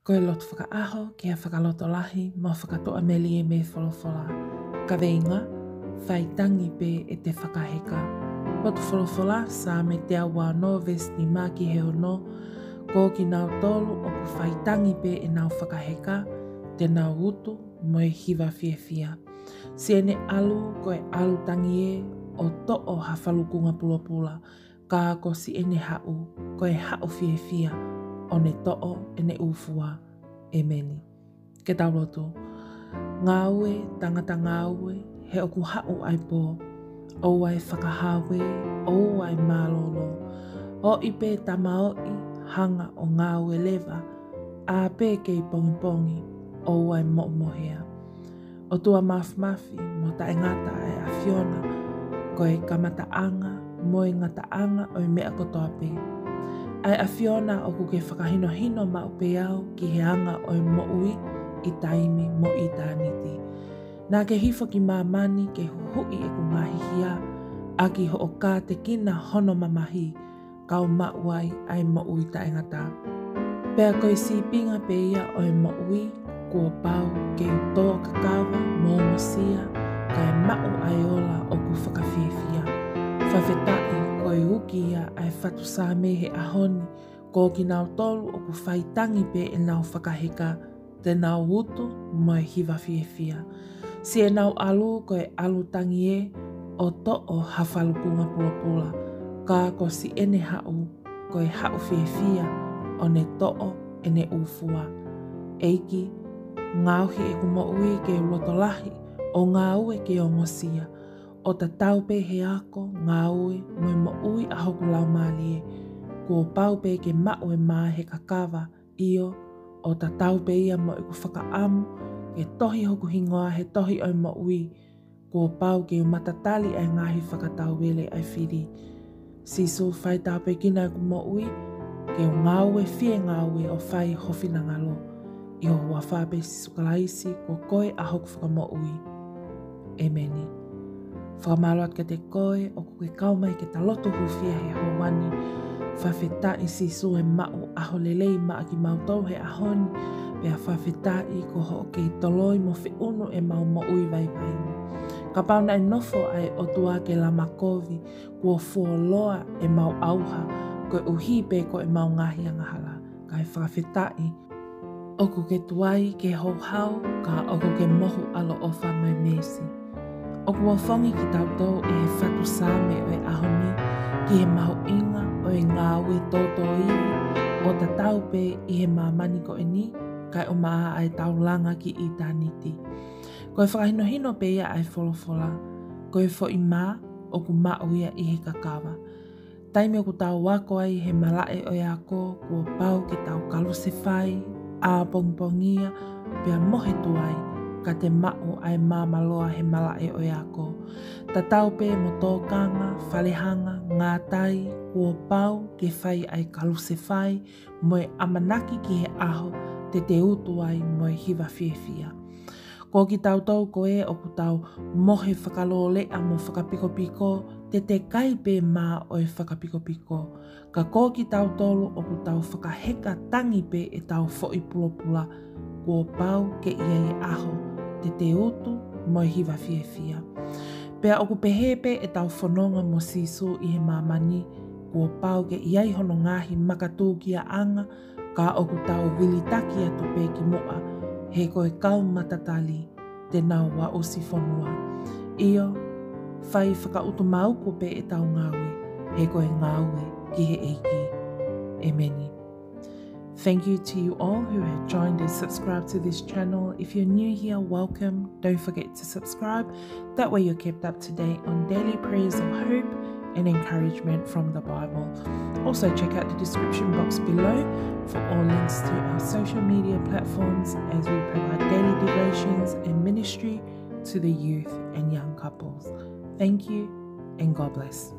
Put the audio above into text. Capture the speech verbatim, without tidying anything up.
Ko e lotu fakaʻaho ki he fakalotolahi mo e fakatoʻa melie mei he folofola. Kaveinga: Fai tangi pē ʻete fakaheka. Potu folofola, Saame teau uaono, veesi nima ki he ono. Ko kinautolu ʻoku fai tangi pē ʻenau fakaheka, te nau utu mo e hiva fiefia. Siʻene ʻalu ko e ʻalu tangi ē, ʻo toʻo ha falukunga pulopula, ka ko siʻene haʻu ko e haʻu fiefia, ʻo ne toʻo ʻene ʻūfua. ʻEmeni. Ke tau lotu. Ngāue tangata ngāue, he ʻoku haʻu ʻa e pō. ʻOua ʻe fakahāuē, ʻoua ʻe mālōlō. Ō ʻi pē tamaoʻi, hanga ʻo ngāue leva, ʻā pē kei pongipongi, ʻoua ʻe moʻumohea. ʻOtua Māfimafi, mo taʻengata ʻa e ʻAfiona, ko e kamataʻanga mo e ngataʻanga ʻo e meʻa kotoa pē. ʻA e ʻAfiona, ʻoku ke fakahinohino maʻu pē au ki he anga ʻo e moʻui ʻi taimi mo ʻitāniti. Naʻa ke hifo ki māmani ke huhuʻi ʻeku ngaahi hia, ʻaki hoʻo kātekina hono mamahi, kau maʻu ai ʻa e moʻui taʻengata. Pea ko e sīpinga pē ia ʻo e moʻui, kuo pau ke u tō kakava mo ongosia, kae maʻu ʻa e ola ʻoku fakafiefia. Fakafetaʻi ko e uki ia ʻa e fatu Saame he ʻaho ni, ko kinautolu ʻoku fai tangi pē ʻenau fakaheka, te nau utu mo e hiva fiefia. Siʻenau ʻalu ko e ʻalu tangi ē, ʻo toʻo ha falukunga pulopula, ka ko siʻene haʻu ko e haʻu fiefia, ʻo ne toʻo ʻene ʻūfua. ʻEiki, ngaohi ʻeku moʻui ke u loto lahi, ʻo ngāue ke ongosia, ʻo tatau pē he ako, ngāue mo e moʻui ʻa hoku laumālie. Kuo pau pē ke maʻu e mā he kakava, ʻio, ʻo tatau pē ia mo ʻeku fakaʻamu ke tohi hoku hingoa he tohi ʻo e moʻui. Kuo pau ke u matatali ʻa e ngaahi fakatauvele ʻa e fili. Sīsū, fai tāpuekina ʻeku moʻui, ke u ngāue fie ngāue ʻo fai ho finangalo. ʻI ho huafa pē, Sīsū Kalaisi, ko koe ʻa hoku Fakamoʻui. ʻEmeni. Fakamālō atu kiate koe ʻoku ke kau mai ke ta lotu hūfia he houa ni. Fakafetaʻi Sīsū he maʻu ʻaho lelei maʻa kimautolu he ʻaho ni. Pea fakafetaʻi ko hoʻo kei toloi mo feʻunu ʻemau moʻui vaivai ni. Kapau naʻe nofo ʻa e ʻOtua ke lama kovi, kuo fuoloa ʻemau ʻauha, koeʻuhi pē ko ʻemau ngaahi angahala. Kae fakafetaʻi, ʻoku ke tuai ke houhau, ka ʻoku ke mohu ʻaloʻofa mo e meesi. ʻOku ofongi kitautolu ʻe he fatu Saame ʻo e ʻaho ni ki he mahuʻinga ʻo e ngāue tōtōivi, ʻo tatau pē ʻi he māmani ko eni, kae ʻumaʻā ʻa e taulanga ki ʻitāniti. Ko e fakahinohino pē ia ʻa e folofola, ko e foʻi mā ʻoku maʻu ia ʻi he kakava. Taimi ʻoku tau ako ai he malaʻe ʻo e ako, kuo pau ke tau kalusefai, ʻā pongipongia, pea mohe tuai, ka te maʻu ʻa e māmāloa he malaʻe ʻo e ako. Tatau pē mo tōkanga, falehanga, ngātai, kuo pau ke fai ʻa e kalusefai, mo e ʻamanaki ki he ʻaho te te utu ai mo e hiva fiefia. Ko kitautolu ko ē ʻoku tau mohe fakalōleʻa mo fakapikopiko, te te kai pē mā ʻo e fakapikopiko. Ka ko kitautolu ʻoku tau fakaheka tangi pē ʻetau foʻi pulopula, kuo pau ke ʻi ai e ʻaho te te utu mo e hiva fiefia. Pea ʻoku pehē pē ʻetau fononga mo Sīsū ʻi he māmani, kuo pau ke ʻi ai hono ngaahi makatūkiaʻanga, ka ʻoku tau vilitaki atu pē ki muʻa, he ko e kau matatali te nau aʻusi fonua. ʻIo, fai fakaʻutumauku pē ʻetau ngāue, he ko e ngāue ki he ʻEiki. ʻEmeni. Thank you to you all who have joined and subscribed to this channel. If you're new here, welcome. Don't forget to subscribe. That way you're kept up to date on daily prayers of hope and encouragement from the Bible. Also, check out the description box below for all links to our social media platforms as we provide daily devotions and ministry to the youth and young couples. Thank you and God bless.